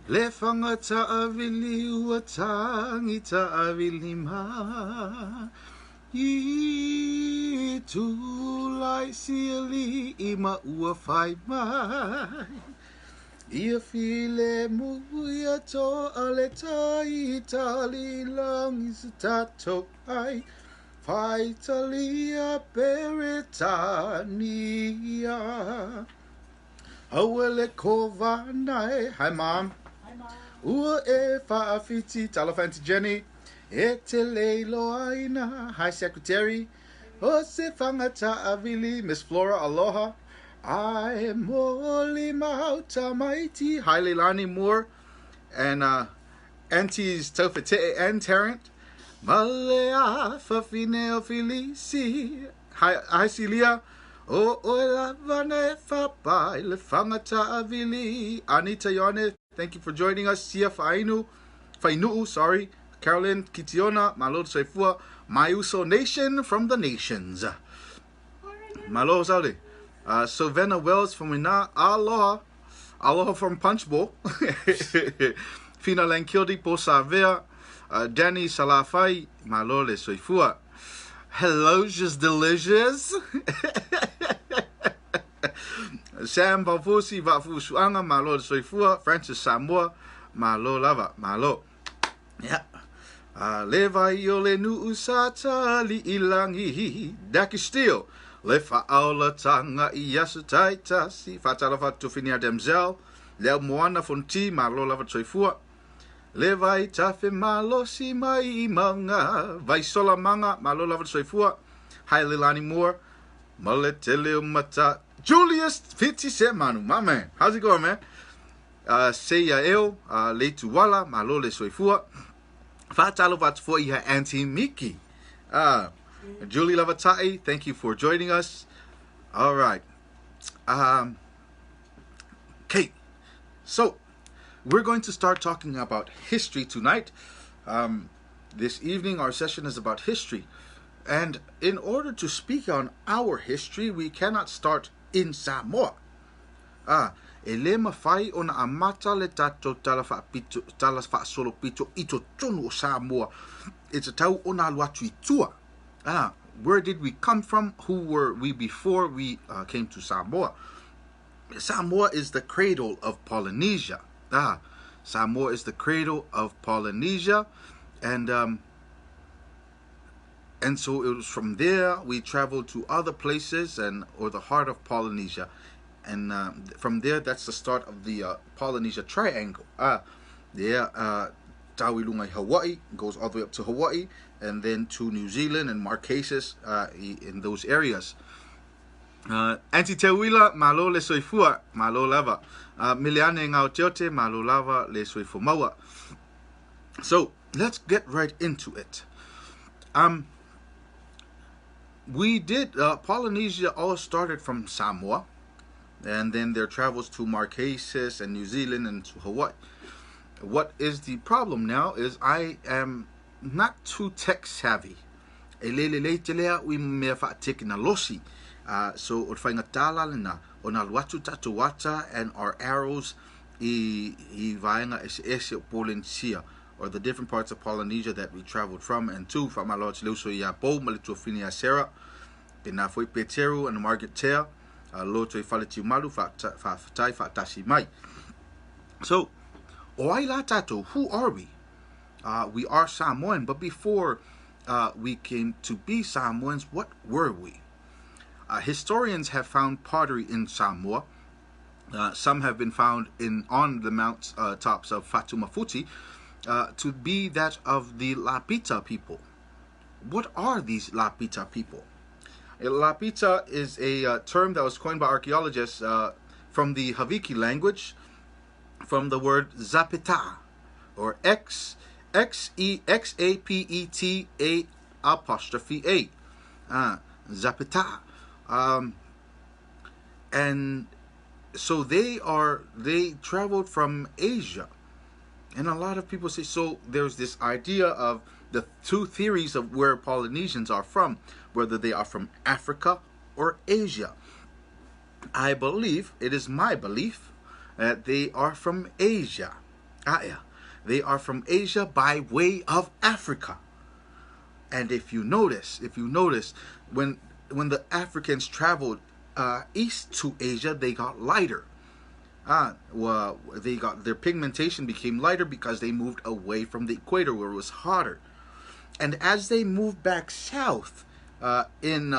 Le fanga taavili ua tangi taavili ma I tulai siali i ma ua fai mai Ia file mu ia to ale tai tali langi se tato ai Faitalia Peretania Auele Kovanai. Hi, Mom. Hi, Mom. Ua e faafiti. Talofa Auntie Jenny. E te leiloaina. Hi, Secretary. O se fagata avili. Miss Flora, aloha. I moli mauta maiti. Hi, Leilani Moore. And Aunties Tofite and Tarrant. Malea fafine o Filisi. Hi, hi Celia. O oe lava na e fapa i le fagata avili. Anita Yone, thank you for joining us. Sia Fainu, Fainu'u, sorry. Carolyn Kitiona, Malo Soifua, Maiuso Nation from the nations. Malo Saudi. Sylvana Wells from Ina, aloha. Aloha from Punch Bowl. Fina Langkildi, Po Savea. Danny Salafai, Malo Le Soifua. Hello, just delicious. Sam Vafusi, Vafu Suanga, Malo Le Soifua. Francis Samoa, Malo Lava, Malo. Yeah. Le vai o le nuu sa tali ilangi. Daki Steele. Le whaaola tanga i aso taitasi. Whatala whatufinia Damsel. Leo Moana Fonti, Malo Lava Soifua. Le vai tafe malosi mai manga. Vai sola manga, malo lava soifua. Hi Lilani Moore. Maletele mata. Julius 50 Manu, my man. How's it going, man? Seia eo, Leituala, malo le soifua. Whātalo whātufua iha Auntie Miki. Julie Lavatai, thank you for joining us. All right. Okay, so we're going to start talking about history tonight. This evening, our session is about history. And in order to speak on our history, we cannot start in Samoa. E le mawhai o na amata le tato tala whaapito, tala whaasolo pito i to tonu o Samoa. It's a tau o nā luatu i tua. Where did we come from? Who were we before we came to Samoa? Samoa is the cradle of Polynesia. Samoa is the cradle of Polynesia. And so it was from there we traveled to other places and or the heart of Polynesia. And from there, that's the start of the Polynesia Triangle. Tauilunga Hawaii goes all the way up to Hawaii and then to New Zealand and Marquesas in those areas. Auntie Teuila, malo le soifua, malo lava. Miliane ngau teote, malo lava le soifua maua. So, let's get right into it. We did, Polynesia all started from Samoa, and then their travels to Marquesas and New Zealand and to Hawaii. What is the problem now is I am not too tech savvy. E lele le te lea ui mea whaatekinalosi. So o whainga tāla lena, o nā luatu tatuata and our arrows i vaenga ese ese o Polynesia, or the different parts of Polynesia that we traveled from and to. Whamalo ati leuso ia Pou, malitua whini a Sarah, pena foi Peteru and Margaret Tea, loto i whale tiumalu, wha whaatasi mai. So, o ai la tātou, who are we? We are Samoan, but before we came to be Samoans, what were we? Historians have found pottery in Samoa. Some have been found on the mount tops of Fatumafuti to be that of the Lapita people. What are these Lapita people? Lapita is a term that was coined by archaeologists from the Haviki language, from the word Zapita, or X X E X A P E T A apostrophe A, Zapita. And so they traveled from Asia. And a lot of people say, so there's this idea of the two theories of where Polynesians are from, whether they are from Africa or Asia. I believe, it is my belief, that they are from Asia. Yeah. They are from Asia by way of Africa. And if you notice, when the Africans traveled east to Asia, they got lighter. Well, they got their pigmentation became lighter because they moved away from the equator where it was hotter. And as they moved back south in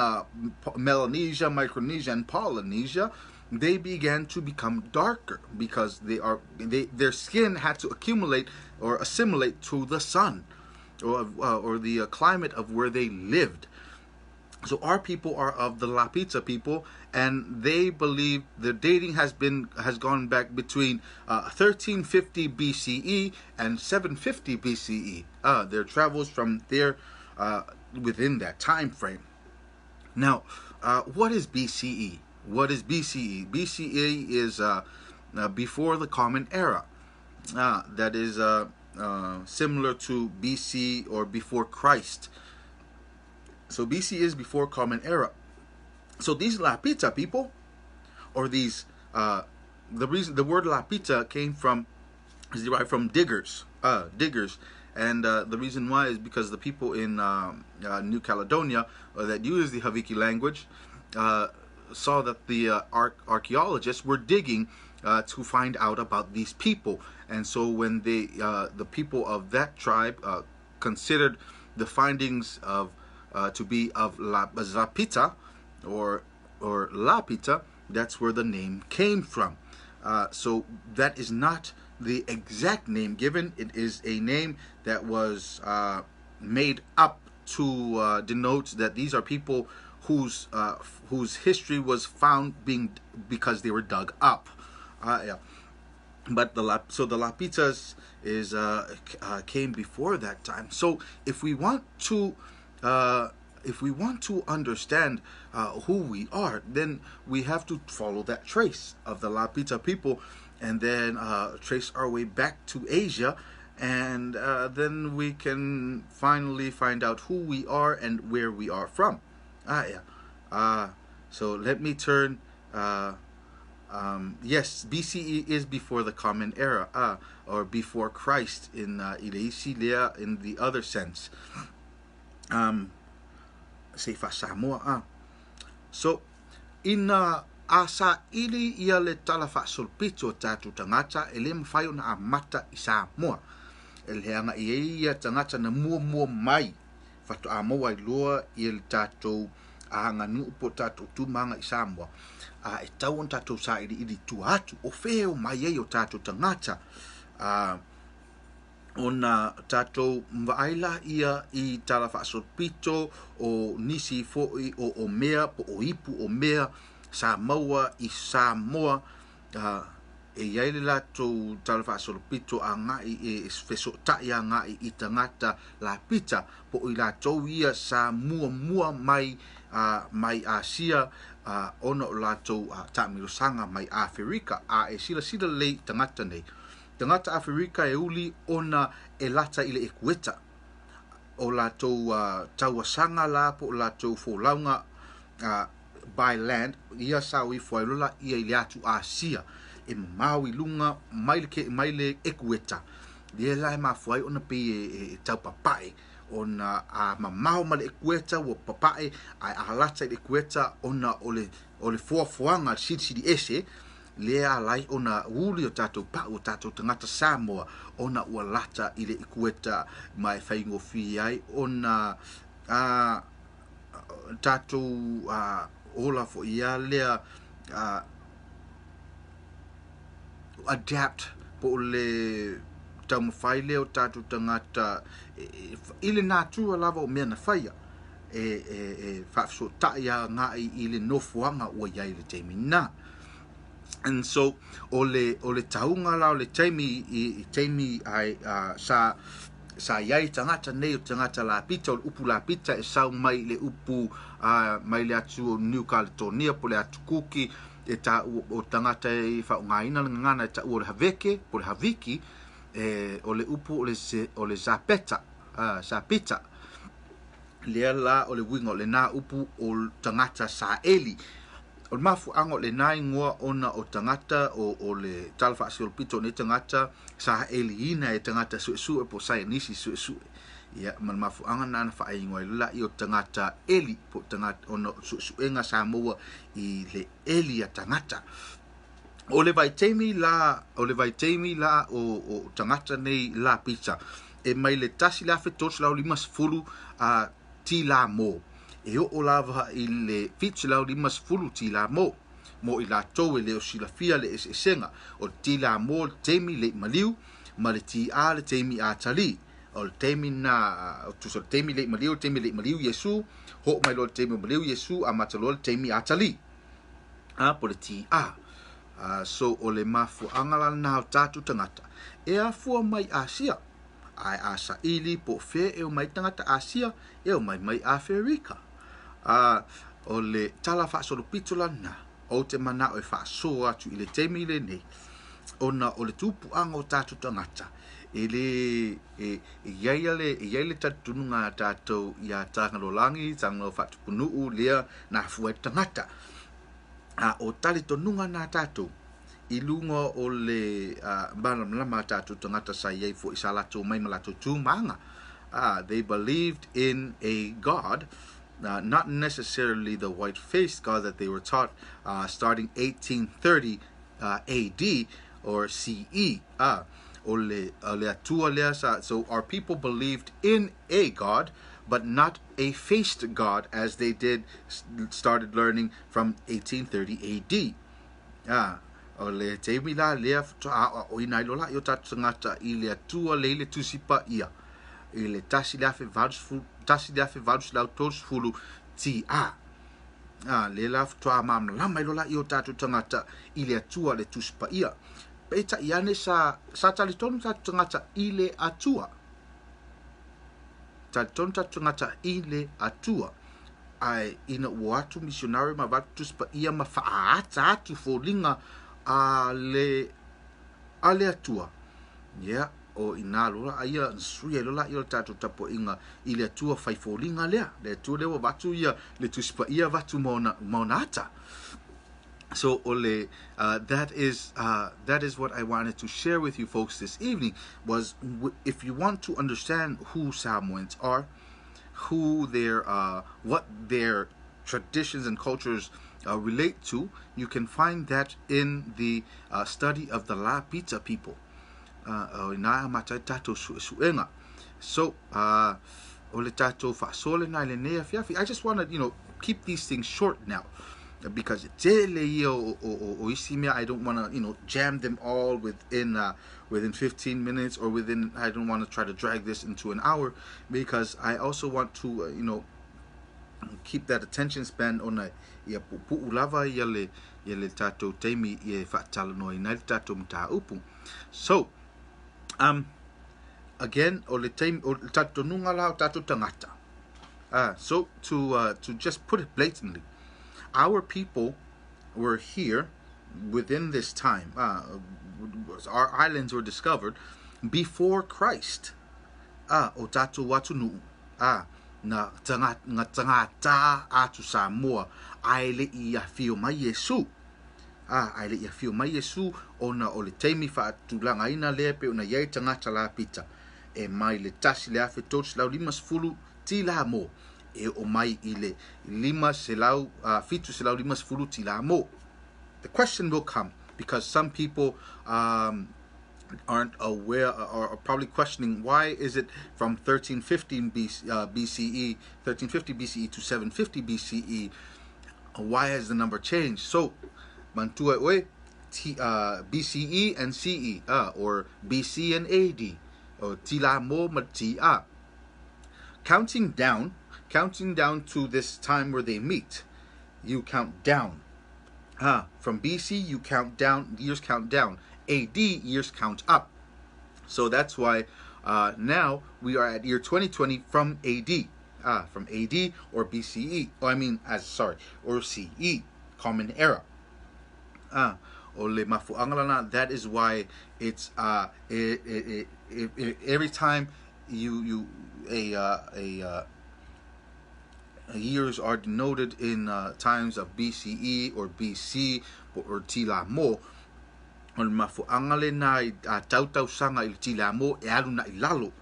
Melanesia, Micronesia, and Polynesia, they began to become darker because their skin had to accumulate or assimilate to the sun or the climate of where they lived. So our people are of the Lapita people, and they believe the dating has gone back between 1350 BCE and 750 BCE. Their travels from there within that time frame. Now, what is BCE? What is BCE? BCE is before the Common Era. That is similar to BC or before Christ. So BC is before Common Era. So these Lapita people, or these, the reason the word Lapita came from is derived from diggers, and the reason why is because the people in New Caledonia that use the Haviki language saw that the archaeologists were digging to find out about these people, and so when they the people of that tribe considered the findings of to be of Lapita or Lapita, that's where the name came from. So that is not the exact name given. It is a name that was made up to denote that these are people whose history was found being because they were dug up. Yeah. But the Lapitas is came before that time. So if we want to understand who we are, then we have to follow that trace of the Lapita people, and then trace our way back to Asia, and then we can finally find out who we are and where we are from. Yeah. So let me turn. Yes, BCE is before the Common Era, or before Christ in in the other sense. Samoa. So ina asa ili ia le tala faasolopito o tātou tagata e lē mafai ona amata i Samoa. E leaga i ai ia tagata na muamua mai faatoa maua ai loa ia le tātou aganuu po o tātou tumaga i Samoa. E tau ona tātou sailiili tua atu o fea o mai ai o tātou tagata. Ona tātou vaai la ia i tala faasolopito o nisi fo'i o mea po o ipu o mea sa maua i Samoa. E iai le latou tala faasolopito agai e feso'ota'i agai i tagata Lapita po o i latou ia sa muamua mai mai Asia ona o latou ta'amilosaga mai Aferika. A e silasila lelei tagata nei, tagata Aferika e uli ona e lata i le ekueta o latou tauasaga la po o latou folauga by land ia sa o ifo ai lola ia i le atu Asia e mamao i luga mai le ekueta lea la e mafua ai ona pei e taupapae ona a mamao ma le ekueta ua papae ae alata i le ekueta ona o le foafoaga silisili ese lea alai ona uli o tātou pa'u o tātou tagata Samoa ona ua lata i le ekueta ma e faigofie ai ona tātou ola fo'i ia lea adapt po o le taumafai lea o tātou tagata i le natura lava o mea na faia e faafesootai agai i le nofoaga ua iai le taimi na. And so o le tauga la o le taimi i taimi ai sa iai tagata nei o tagata Lapita o le upu Lapita e sau mai le upu mai le atu o New Caledonia po le atu Kuki e ta'u o tagata e fa'aogāina le gagana e ta'u o le Haveke po le Haviki e o le upu o le Zapeta Zapita lea la o le uiga o lenā upu o tagata Saeli. O le mafuaaga o lenā igoa ona o tagata o le tala faasilopito o nei tagata sa eliina e tagata suesue po o saienisi suesue. Ia, ma le mafuaaga lena na faaigoa ai laia o tagata eli po o tagata ona o suesuega sa maua i le eli a tagata. O le vaitaimi la, o le vaitaimi la o tagata nei Lapita e mai le 1350 a Tilamo e oo lava i le 750 Tilamo. Mo i latou e le o silafia le eseesega, o le Tilamo le taimi le i maliu ma le TA le taimi atalii. O le taimi lena, tusa o le taimi le i maliu, le taimi le i maliu Iesu, oo mai loa i le taimi o maliu Iesu, amata loa le taimi atalii, a po o le TA. So o le mafuaaga la lena o tatou tagata e afua mai Asia, ae a saili po o fea e omai ai tagata Asia, e omai mai Aferika. O le tala faasolopito la lena, ou te manao e faasoa atu i le taimi lenei, ona o le tupuaga o tatou tagata, e le e i ai le e i ai le talitonuga a tatou ia Tagalolagi, Tagaloa Faatupunuu lea na afua ai le tagata. A o talitonuga na tatou i luga o le malamalama a tatou tagata sa i ai foi sa latou mai ma latou tu maga. They believed in a God, not necessarily the white-faced God that they were taught starting 1830 AD or CE. O le, o le Atua lea sa, so our people believed in a God, but not a faced God as they did started learning from 1830 AD. O le taimi la lea faatoa aoaoina ai loa laia o tatou tagata i le Atua le i le Tusi Paia i le 1830 TA. Lea la faatoa malamalama ai loa laia o tatou tagata i le Atua le Tusi Paia. Peitai ane sa talitonu tatou tagata i le Atua. Talitonu tatou tagata i le Atua. Ae ina ua o atu misionare ma avatu Tusi Paia ma faaata atu foliga a le Atua. Ia, o ina loa aia na sui ai loa laia o le tatou tapuaiga i le Atua fai foliga lea. Le Atua lea ua avatu ia le Tusi Paia avatu ma ona ata. So ole, that is what I wanted to share with you folks this evening, was if you want to understand who Samoans are, who their what their traditions and cultures relate to, you can find that in the study of the Lapita people. O ina amata ai tatou suesuega. So, o le tatou faasoa lena i lenei afiafi. I just want to keep these things short now because tele ia o isi mea. I don't want to jam them all within 15 minutes or within, I don't want to try to drag this into an hour because I also want to keep that attention span ona ia puupuu lava ia le tatou taimi ia e faatalanoaina ai le tatou mataupu. So, again, o le taimi, o le talitonuga la o tatou tagata. So to just put it blatantly, our people were here within this time. Our islands were discovered before Christ. O tatou atunuu. Na na tagata atu Samoa ae le i afio mai Iesu. Ae le i afio mai Iesu ona o le taimi faatulagaina lea pe ona i ai tagata Lapita e mai le 1350 Tilamo e oo mai i le 500, 750 Tilamo. The question will come because some people aren't aware or are probably questioning, why is it from 1315 BC, BCE, 1350 BCE to 750 BCE? Why has the number changed? So, manatua oe, BCE and CE, or BC and AD, or Tilamo ma TA. Counting down to this time where they meet, you count down. From BC, you count down, years count down. AD, years count up. So that's why now we are at year 2020 from AD. From AD or BCE. Oh, I mean, as sorry, or CE, Common Era. O le mafuaaga lena, that is why it's it, every time you a years are denoted in times of BCE or BC or Tilamo, o le mafuaaga lenā i a tau tausaga i le Tilamo e alu naʻi lalo,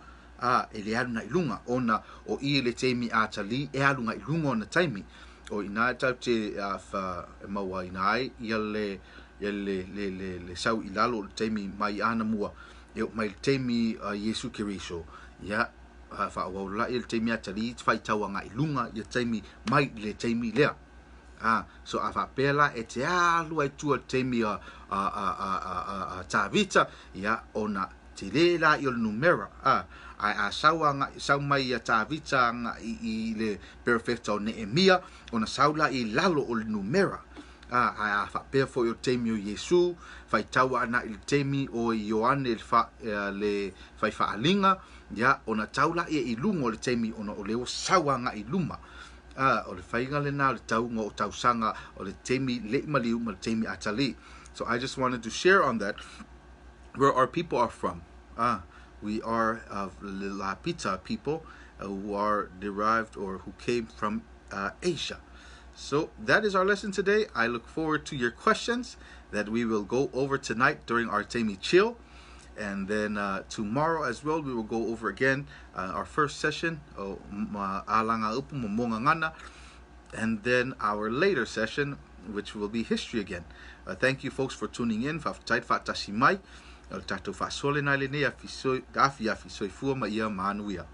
a e le alu naʻi luga ona o i le taimi atalī e alu agai i luga ona taimi o iinā e tatou te fa, mauaina ai ia le ia le, le, le, le sau i lalo o le taimi mai anamua e oo mai le taimi a Iesu Keriso ia faaauau laia le taimi atalī faitau agai luga ia taimi mai le taimi lea. A so a faapea la e te alu ai tua le taimi a a a a a, a, a Tavita ia ona tele la i o le numera a ae a sau agai sau mai ia Tavita agai i le perofeta o Neemia ona sau la i lalo o le numera a ae a faapea foi o le taimi o Iesu faitau agai i le taimi o Ioane le, fa, le faifaaliga ia ona tau la ia i luga o le taimi ona o le ua sau agai i luma a o le faiga lenā o le tauga o tausaga o le taimi le'i maliu ma le taimi atalī. So I just wanted to share on that where our people are from. We are of Lapita people who are derived or who came from Asia. So that is our lesson today. I look forward to your questions that we will go over tonight during our Taimi Chill. And then tomorrow as well, we will go over again our first session, Alanga Upu mo Mogagana, and then our later session, which will be history again. Thank you, folks, for tuning in. Faafetai faatasi mai. O le tatou faasoa lenā i lenei afi afi soifua ma ia manuia.